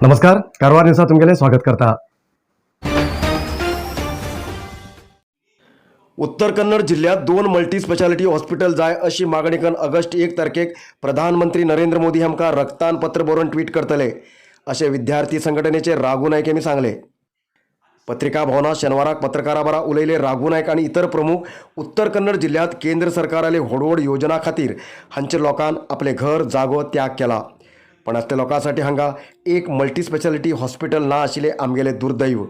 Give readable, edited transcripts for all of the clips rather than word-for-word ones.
नमस्कार, कारवार न्यूजात तुमगेलें स्वागत करता. उत्तर कन्नड जिल्ह्यात 2 मल्टी स्पेशालिटी हॉस्पिटल जाय अशी मागणी करून ऑगस्ट 1 तारखेक प्रधानमंत्री नरेंद्र मोदी हांकां रक्तान पत्र बरोवन ट्वीट करतले अशें विद्यार्थी संघटनेचे राघू नायक यांनी सांगले. पत्रिका भवनात शनिवाराक पत्रकारां बरा उलयले राघू नायक आनी इतर प्रमुख. उत्तर कन्नड जिल्ह्यात केंद्र सरकाराले व्हड व्हड योजना खातीर हांचे लोकान आपले घर जागो त्याग केला, पण असल्या लोकांसाठी हांगा एक मल्टी स्पेशालिटी हॉस्पिटल ना आशिल्लें आमगेलें दुर्दैव.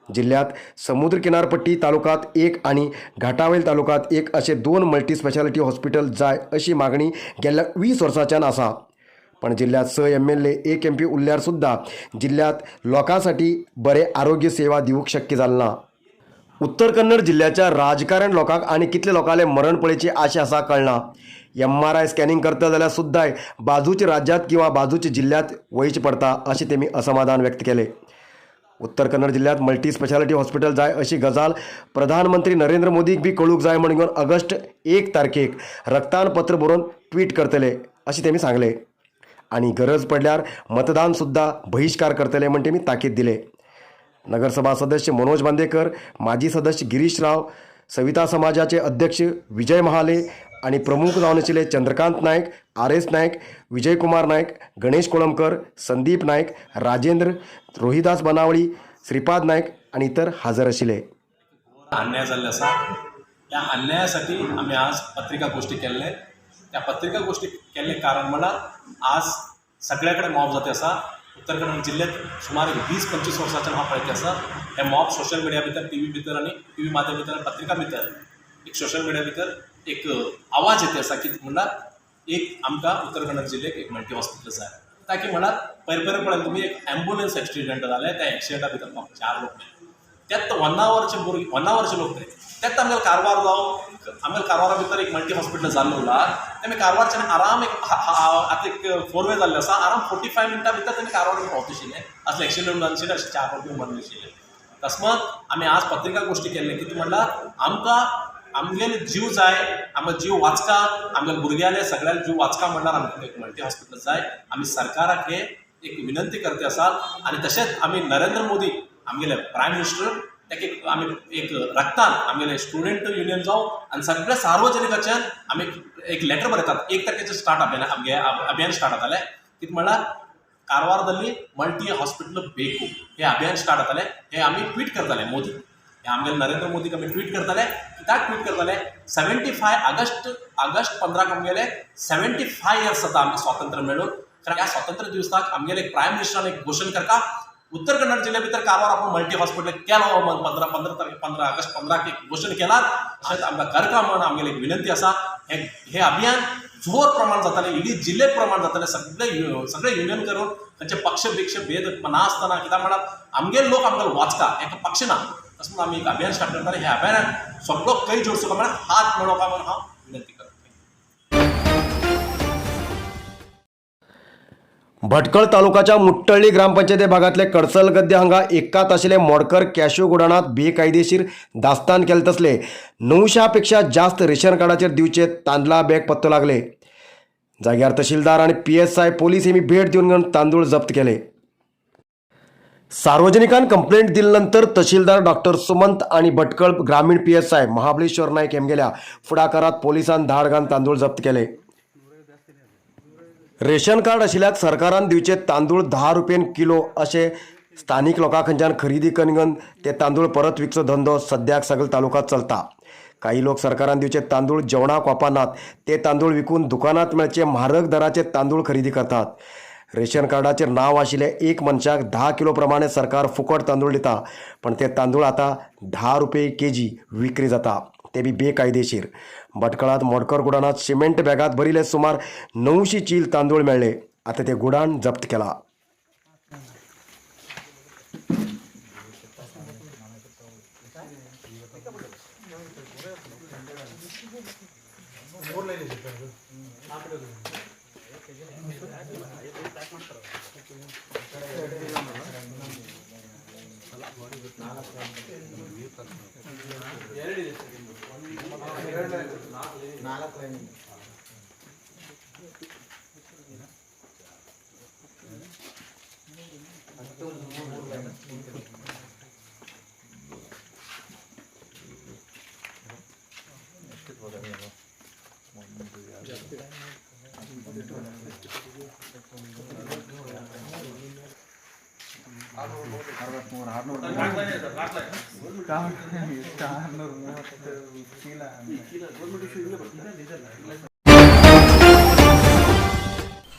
जिल्ह्यात समुद्र किनारपट्टी तालुक्यात एक आणि घाटावेल तालुक्यात एक असे 2 मल्टी स्पेशालिटी हॉस्पिटल जाय अशी मागणी गेल्या 20 वर्साच्यान आसा, पण जिल्ह्यात 6 MLA 1 MP उरल्यार सुद्धा जिल्ह्यात लोकांसाठी बरे आरोग्य सेवा दिवंक शक्य जालें ना. उत्तर कन्नड जिल्ह्याच्या राजकारण लोकांक आनी कितले लोकांले मरण पळयची आशा आसा कळना. MRI scanning करता जाल्यार सुद्दां बाजूच्या राज्यात किंवा बाजूच्या जिल्ह्यात वयचें पडटा अशें तेमी असमाधान व्यक्त केलें. उत्तर कन्नड जिल्ह्यात मल्टी स्पेशालिटी हॉस्पिटल जाय अशी गजाल प्रधानमंत्री नरेंद्र मोदीक बी कळूंक जाय म्हण घेवन ऑगस्ट 1 तारखेक रक्तान पत्र बरोवन ट्वीट करतले अशें तेमी सांगलें आनी गरज पडल्यार मतदान सुद्दां बहिश्कार करतले म्हण तेमी ताकीद दिले. नगरसभा सदस्य मनोज बांदेकर, माजी सदस्य गिरीश राव, सविता समाजाचे अध्यक्ष विजय महाले आणि प्रमुख जावन आशिल्ले Chandrakant Naik, RS Naik, Vijaykumar Naik, Ganesh Kolambkar, Sandeep Naik, Rajendra, Rohidas Banavali, Shripad Naik आणि इतर हजर आशिल्ले. अन्याय जाल्लो आसा. त्या अन्यायासाठी आमी आज पत्रिका गोष्टी केल्ले. त्या पत्रिका गोष्टी केल्ले कारण म्हळ्यार आज सगळ्या कडेन मॉब जाता आसा. उत्तर कन्नड जिल्ह्यात सुमार 20-25 वर्सांच्यान हांव पळयत आसा, हे मॉब सोशल मिडिया भितर, टीव्ही भितर आनी टीव्ही माध्यम भितर आनी पत्रिका भितर, एक सोशल मिडिया भितर एक आवाज येते आसा की म्हणल्यार एक आमकां उत्तर कन्नड जिल्ह्याक एक मल्टी हॉस्पिटल जाय, ताकी म्हळ्यार पयर पयर पळयलें तुमी, एक ॲम्ब्युलन्स एक्सिडंट जालें. त्या एक्सिडंटा भितर 4 लोक मेले. त्यात होन्नावरचे भुरगे, होन्नावरचे लोक ते. त्यात आमगेले कारवार जावं, आमगेले कारवारा भितर एक मल्टी हॉस्पिटल जाल्लो उरला. तेमी कारवारच्यान आराम एक आतां एक फोर वे जाल्लें आसा, आराम 45 मिनटां भितर तेमी कारवार पावता आशिल्ले. असले एक्सिडंट जावन अशे 4 लोक मरले आशिल्ले. तस्मात आमी आज पत्रिका गोष्टी केल्ले. कितें म्हणल्यार आमकां आमगेले जीव जाय, आमकां जीव वाचका, आमगेले भुरग्याले सगळ्यांले जीव वाचका म्हणल्यार आमकां एक मल्टी हॉस्पिटल जाय. आमी सरकाराक हे एक विनंती करते आसात आनी तशेंच आमी नरेंद्र मोदी, आमगेले प्रायम मिनिस्टर, ताका एक आमी एक रक्तान आमगेले स्टुडंट युनियन जावं आनी सगळ्या सार्वजनिकाच्यान आमी एक लेटर बरयतात. 1 तारखेचें स्टार्ट अभियान, आमगे अभियान स्टार्ट जातालें. कितें म्हणल्यार कारवारದಲ್ಲಿ मल्टी हॉस्पिटल ಬೇಕು हे अभियान स्टार्ट जातालें. हे आमी ट्वीट करताले मोदी, हे आमगेले नरेंद्र मोदीक आमी ट्वीट करताले. कित्याक ट्वीट करताले? 75 ऑगस्ट, ऑगस्ट 15 आमगेले 75 इयर्स जाता आमकां स्वातंत्र्य मेळून. कारण ह्या स्वातंत्र्य दिवसाक आमगेले प्रायम मिनिस्टरान एक घोशण करता, उत्तर कन्नड जिल्ह्या भितर कारवार आपण मल्टी हॉस्पिटल केलो म्हण पंदरा पंदरा तारखे, 15 ऑगस्ट 15 एक घोशण केला. तशेंच आमकां करका म्हण आमगेले एक विनंती आसा. हे हे अभियान जोर प्रमाण जातालें, इडी जिल्हे प्रमाण जातालें. सगळे सगळे युनियन करून खंयचे पक्ष बिक्ष भेद नासतना, कित्याक म्हळ्यार आमगेले लोक आमगेले वाचका, एका पक्ष ना. तशें म्हणून आमी एक अभियान स्टार्ट करताले. ह्या अभियानाक सगळो कै जोडचो काय म्हळ्यार हात मेळो काय म्हणून हांव विनंती करता. भटकळ तालुकाच्या मुट्टळ्ळी ग्रामपंचायती भागातले कडसलगद्दे हांगा एकात आशिल्ले मोडकर कॅश्यू गोडाणांत बेकायदेशीर दास्तान केले तसले 900 पेक्षा जास्त रेशन कार्डाचेर दिवचे तांदळा बॅग पत्तो लागले. जाग्यार तहसीलदार आनी PSI police हेमी भेट दिवन घेवन तांदूळ जप्त केले. सार्वजनिकान कंप्लेंट दिले नंतर तहसीलदार डॉक्टर सुमंत आणि भटकळ ग्रामीण PSI Mahabaleshwar Naik हेमगेल्या फुडाकारात पोलिसान धाड घालून तांदूळ जप्त केले. रेशन कार्ड आशिल्ल्याक सरकारान दिवचे तांदूळ 10 रुपयान किलो अशें स्थानीक लोकां खंयच्यान खरेदी करून ते तांदूळ परत विकचो धंदो सद्याक सगळे तालुक्यांत चलता. काही लोक सरकारान दिवचे तांदूळ जेवणाक वापरनात, ते तांदूळ विकून दुकानात मेळचे म्हारग दराचे तांदूळ खरेदी करतात. रेशन कार्डाचेर नांव आशिल्ले एक मनशाक 10 किलो प्रमाणे सरकार फुकट तांदूळ दिता, पण ते तांदूळ आतां 10 रुपये केजी विक्री जाता, ते बी बेकायदेशीर. भटकळांत मोडकर गुडाणांत सिमेंट बॅगांत भरिल्ले सुमार 900 चील तांदूळ मेळ्ळे. आतां ते गुडाण जप्त केला.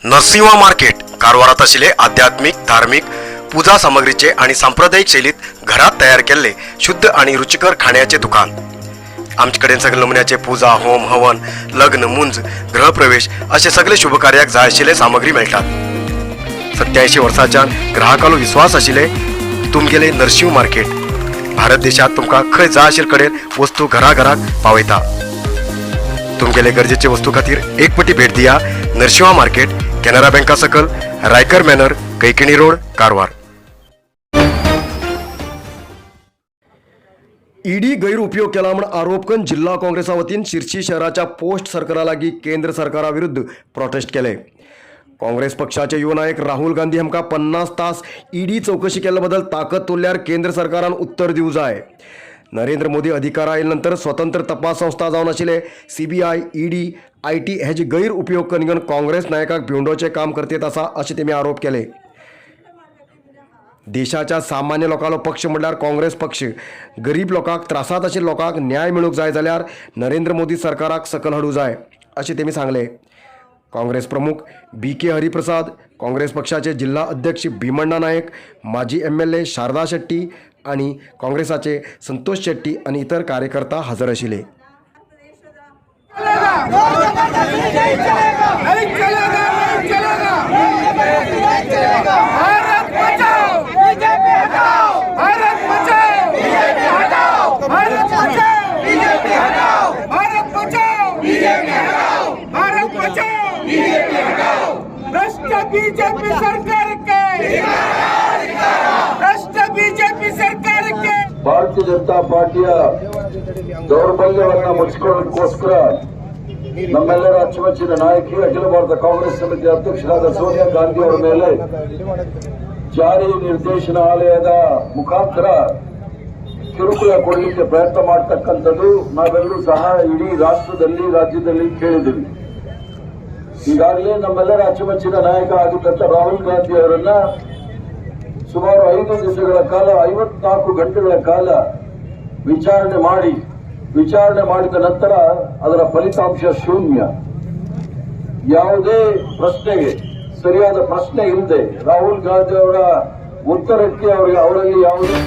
नरसिंहा मार्केट कारवारात आशिल्ले आध्यात्मिक, धार्मिक पूजा सामग्रीचे आणि सांप्रदायिक शैलीत घरात तयार केल्ले शुद्ध आणि रुचिकर खाण्याचे दुकान. आमचे कडेन सगळे नमुन्याचे पूजा, होम, हवन, लग्न, मुंज, गृहप्रवेश असे सगळे शुभकार्याक जाय आशिल्ले सामग्री मेळटात. 87 वर्सांच्यान ग्राहकालो विश्वास आशिल्ले तुमगेले नरशिंव मार्केट भारत देशात तुमकां खंय जाय आशिल्ले कडेन वस्तू घराघराक पावयता. तुमगेले गरजेचे वस्तू खातीर एक पटी भेट दिया नरशिंवा मार्केट, कॅनरा बँका सकल, Raikar manor, Kaikini road, Karwar. ED गैरउपयोग केला म्हण आरोप करून जिल्हा काँग्रेसा वतीन शिरशी शहराच्या पोस्ट सर्कला लागीं केंद्र सरकारा विरुद्ध प्रोटेस्ट केले. काँग्रेस पक्षाचे युवा नायक राहुल गांधी हांकां 50 तास ईडी चौकशी केल्ल्या बद्दल ताकद तोडल्यार केंद्र सरकारान उत्तर दिवं जाय. नरेंद्र मोदी अधिकारा आयले नंतर स्वतंत्र तपास संस्था जावन आशिल्ले सीबीआय, ईडी, IT हेजे गैरउपयोग करून काँग्रेस नायकाक भिवंडोचें काम करतेत आसा अशें तेमी आरोप केले. देशाच्या सामान्य लोकांलो पक्ष म्हणल्यार काँग्रेस पक्ष. गरीब लोकांक, त्रासांत आशिल्ल्या लोकांक न्याय मेळूंक जाय जाल्यार नरेंद्र मोदी सरकाराक सकल हाडूंक जाय अशें तेमी सांगलें. काँग्रेस प्रमुख बी के हरिप्रसाद, काँग्रेस पक्षाचे जिल्हा अध्यक्ष भीमण्णा नायक, माजी एमएलए शारदा शेट्टी आणि काँग्रेसाचे संतोष शेट्टी आणि इतर कार्यकर्ता हजर आशिल्ले. नहीं चलेगा, नहीं चलेगा! भारत बचाओ, बीजेपी हटाओ! भारत बचाओ, बीजेपी हटाओ! भारत बचाओ, बीजेपी हटाओ! भारत बचाओ, बीजेपी हटाओ! भारत बचाओ, बीजेपी हटाओ! भ्रष्ट बीजेपी सरकार के, भ्रष्ट बीजेपी सरकार के. ಭಾರತೀಯ ಜನತಾ ಪಾರ್ಟಿಯ ದೌರ್ಬಲ್ಯವನ್ನ ಮುಚ್ಚಿಕೊಳ್ಳೋದಕ್ಕೋಸ್ಕರ ನಮ್ಮೆಲ್ಲರ ಅಚ್ಚುಮೆಚ್ಚಿನ ನಾಯಕಿ, ಅಖಿಲ ಭಾರತ ಕಾಂಗ್ರೆಸ್ ಸಮಿತಿ ಅಧ್ಯಕ್ಷರಾದ ಸೋನಿಯಾ ಗಾಂಧಿ ಅವರ ಮೇಲೆ ಜಾರಿ ನಿರ್ದೇಶನಾಲಯದ ಮುಖಾಂತರ ಕಿರುಕುಳ ಕೊಡಲಿಕ್ಕೆ ಪ್ರಯತ್ನ ಮಾಡತಕ್ಕಂಥದ್ದು ನಾವೆಲ್ಲರೂ ಸಹ ಇಡೀ ರಾಷ್ಟ್ರದಲ್ಲಿ, ರಾಜ್ಯದಲ್ಲಿ ಕೇಳಿದ್ದೀವಿ. ಈಗಾಗಲೇ ನಮ್ಮೆಲ್ಲರ ಅಚ್ಚುಮೆಚ್ಚಿನ ನಾಯಕ ಆಗಿದ್ದಂತ ರಾಹುಲ್ ಗಾಂಧಿ ಅವರನ್ನ ಸುಮಾರು 5 ದಿವಸಗಳ ಕಾಲ, 54 ಗಂಟೆಗಳ ಕಾಲ ವಿಚಾರಣೆ ಮಾಡಿ, ವಿಚಾರಣೆ ಮಾಡಿದ ನಂತರ ಅದರ ಫಲಿತಾಂಶ ಶೂನ್ಯ. ಯಾವುದೇ ಪ್ರಶ್ನೆಗೆ ಸರಿಯಾದ ಪ್ರಶ್ನೆ ಇಲ್ಲದೆ ರಾಹುಲ್ ಗಾಂಧಿ ಅವರ ಉತ್ತರಕ್ಕೆ ಅವರಿಗೆ ಅವರಲ್ಲಿ ಯಾವುದೇ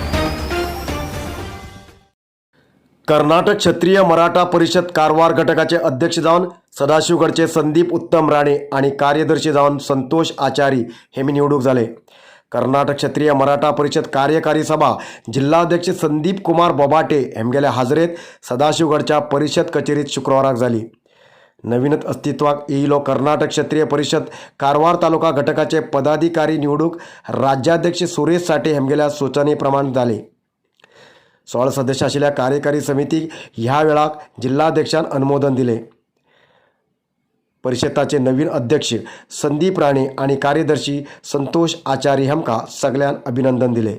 कर्नाटक क्षत्रिय मराठा परिषद कारवार घटकाचे अध्यक्ष जावन सदाशिवगडचे संदीप उत्तम राणे आणि कार्यदर्शी जावन संतोष आचारी हे मी निवडूक जाले. कर्नाटक क्षत्रिय मराठा परिषद कार्यकारी सभा जिल्हाध्यक्ष संदीप कुमार बोबाटे हेमगेल्या हाजरेत सदाशिवगडच्या परिषद कचेरीत शुक्रवाराक जाली. नवीनच अस्तित्वाक येयिल्लो कर्नाटक क्षत्रिय परिषद कारवार तालुका घटकाचे पदाधिकारी निवडूक राज्याध्यक्ष सुरेश साठे हेमगेल्या सूचनेप्रमाण जाले. 16 सदस्य आशिल्ल्या कार्यकारी समितीक ह्या वेळाक जिल्हाध्यक्षान अनुमोदन दिलें. परिशदाचे नवीन अध्यक्ष संदीप राणे आणि कार्यदर्शी संतोष आचारी हांकां सगल्यांक अभिनंदन दिलें.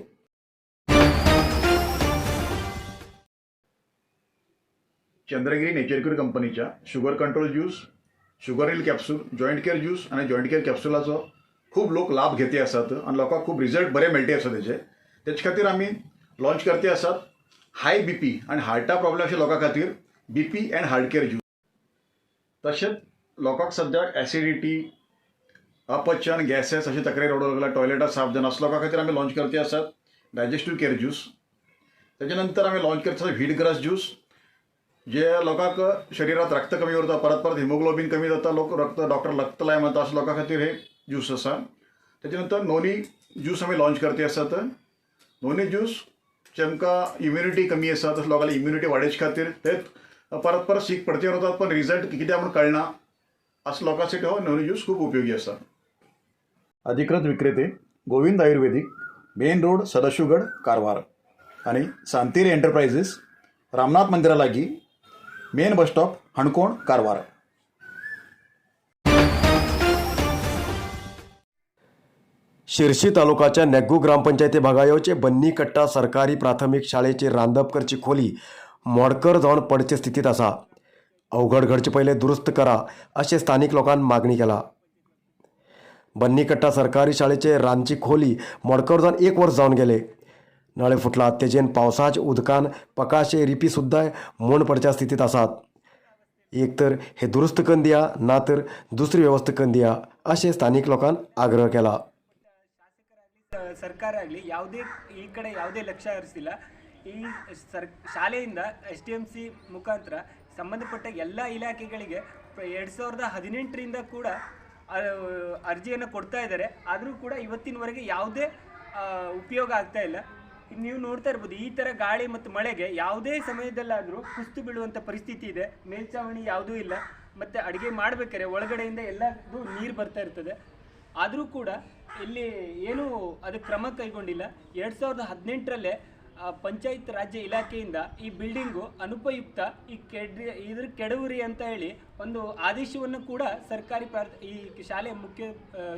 चंद्रगिरी नेचरक्यूर कंपनीच्या sugar control juice, sugar heal capsule, joint care juice आनी जॉयंट केअर कॅप्सुलाचो खूब लोक लाभ घेते आसात आनी लोकांक खूब रिजल्ट बरे मेळटे आसा तेजे. तेचे खातीर आमी लॉन्च करते आसात हाय बीपी आनी हार्टा प्रॉब्लेम अशे लोकां खातीर BP and heart care juice. तशेंच लोकांक सद्याक एसिडिटी, अपचन, गॅसेस अशी तक्रारी रडूंक लागला, टॉयलेटां साफ जायना, असो लोकां खातीर आमी लॉन्च करते आसात डायजेस्टीव केअर ज्यूस. तेजे नंतर आमी लॉन्च करते आसात व्हीट ग्रास ज्यूस, जे लोकांक शरिरात रक्त कमी उरता, परत परत हिमोग्लोबीन कमी जाता, लोक रक्त डॉक्टर रक्त लाय म्हणता, अशा लोकां खातीर हे ज्यूस आसा. तेजे नंतर नोनी ज्यूस आमी लॉन्च करते आसात. नोनी ज्यूस जेमकां इम्युनिटी कमी आसा तशें लोकांली इम्युनिटी वाडोवचे खातीर, ते परत परत सीक पडते उरतात पण रिजल्ट कित्याक म्हूण कळना, असो लोकांसाठी हो नोनी ज्यूस खूब उपयोगी आसा. अधिकृत विक्रेते गोविंद आयुर्वेदिक, मेन रोड, सदाशिवगड, कारवार आणि सांतेरी एंटरप्राइजेस, रामनाथ मंदिरा लागीं, main bus stop, हणकोण, Karwar. Shirshi तालुकाच्या नेग्गू ग्रामपंचायती भागायोचे बन्नीकट्टा सरकारी प्राथमिक शाळेची रांदप करची खोली मोडकर जावन पडचे स्थितीत आसा. अवघड घडचे पयले दुरुस्त करा अशें स्थानीक लोकांन मागणी केला. बन्नीकट्टा सरकारी शाळेचे रांदची खोली मोडकर जावन एक वर्स जावन गेले. नळे फुटलात, तेजेन पावसाच्या उदकान पकाशे रिपी सुद्दां मोड पडच्या स्थितीत आसात. एक तर हे दुरुस्त करून दिया, ना तर दुसरी व्यवस्था करून दिया, अशें स्थानीक लोकान आग्रह केला. ಸರ್ಕಾರ ಆಗಲಿ ಯಾವುದೇ ಈ ಕಡೆ ಯಾವುದೇ ಲಕ್ಷ್ಯ ಹರಿಸಿಲ್ಲ. ಈ ಸರ್ ಶಾಲೆಯಿಂದ ಎಸ್ಡಿಎಮ್ಸಿ ಮುಖಾಂತರ ಸಂಬಂಧಪಟ್ಟ ಎಲ್ಲ ಇಲಾಖೆಗಳಿಗೆ 2018ರಿಂದ ಕೂಡ ಅರ್ಜಿಯನ್ನು ಕೊಡ್ತಾ ಇದ್ದಾರೆ. ಆದರೂ ಕೂಡ ಇವತ್ತಿನವರೆಗೆ ಯಾವುದೇ ಉಪಯೋಗ ಆಗ್ತಾ ಇಲ್ಲ. ನೀವು ನೋಡ್ತಾ ಇರ್ಬೋದು, ಈ ಥರ ಗಾಳಿ ಮತ್ತು ಮಳೆಗೆ ಯಾವುದೇ ಸಮಯದಲ್ಲಾದರೂ ಕುಸಿದು ಬೀಳುವಂಥ ಪರಿಸ್ಥಿತಿ ಇದೆ. ಮೇಲ್ಛಾವಣಿ ಯಾವುದೂ ಇಲ್ಲ ಮತ್ತು ಅಡುಗೆ ಮಾಡಬೇಕಾದ್ರೆ ಒಳಗಡೆಯಿಂದ ಎಲ್ಲದೂ ನೀರು ಬರ್ತಾ ಇರ್ತದೆ. ಆದರೂ ಕೂಡ ಇಲ್ಲಿ ಏನೂ ಅದಕ್ಕೆ ಕ್ರಮ ಕೈಗೊಂಡಿಲ್ಲ. 2018ರಲ್ಲೇ ಪಂಚಾಯತ್ ರಾಜ್ಯ ಇಲಾಖೆಯಿಂದ ಈ ಬಿಲ್ಡಿಂಗು ಅನುಪಯುಕ್ತ, ಈ ಕೆಡ್ರಿ ಇದ್ರ ಕೆಡವುರಿ ಅಂತ ಹೇಳಿ ಒಂದು ಆದೇಶವನ್ನು ಕೂಡ ಸರ್ಕಾರಿ ಈ ಶಾಲೆಯ ಮುಖ್ಯ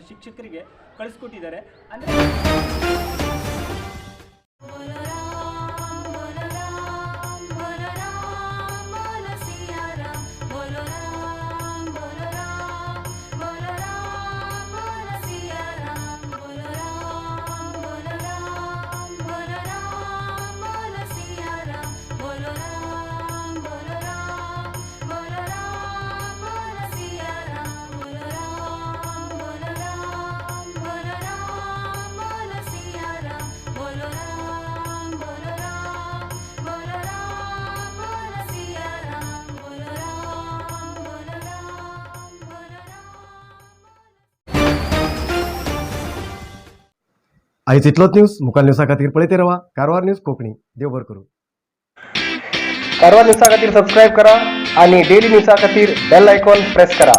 ಶಿಕ್ಷಕರಿಗೆ ಕಳಿಸ್ಕೊಟ್ಟಿದ್ದಾರೆ. ಅಂದರೆ बोलो राम बोलो राम बोलो राम बोलो सिया राम बोलो राम बोलो राम बोलो राम बोलो सिया राम बोलो राम बोलो राम बोलो राम बोलो सिया राम बोलो राम बोलो राम बोलो राम बोलो सिया राम बोलो राम बोलो राम बोलो राम बोलो सिया राम बोलो राम बोलो राम बोलो राम बोलो सिया राम बोलो राम बोलो राम बोलो राम. आयज इतलोच न्यूज. मुखार न्यूजा खातीर पळयत रावा कारवार न्यूज कोंकणी. देव बरें करूं. कारवार न्यूजा खातीर सबस्क्रायब करा आणि डेली न्यूजा खातीर बेल आयकॉन प्रेस करा.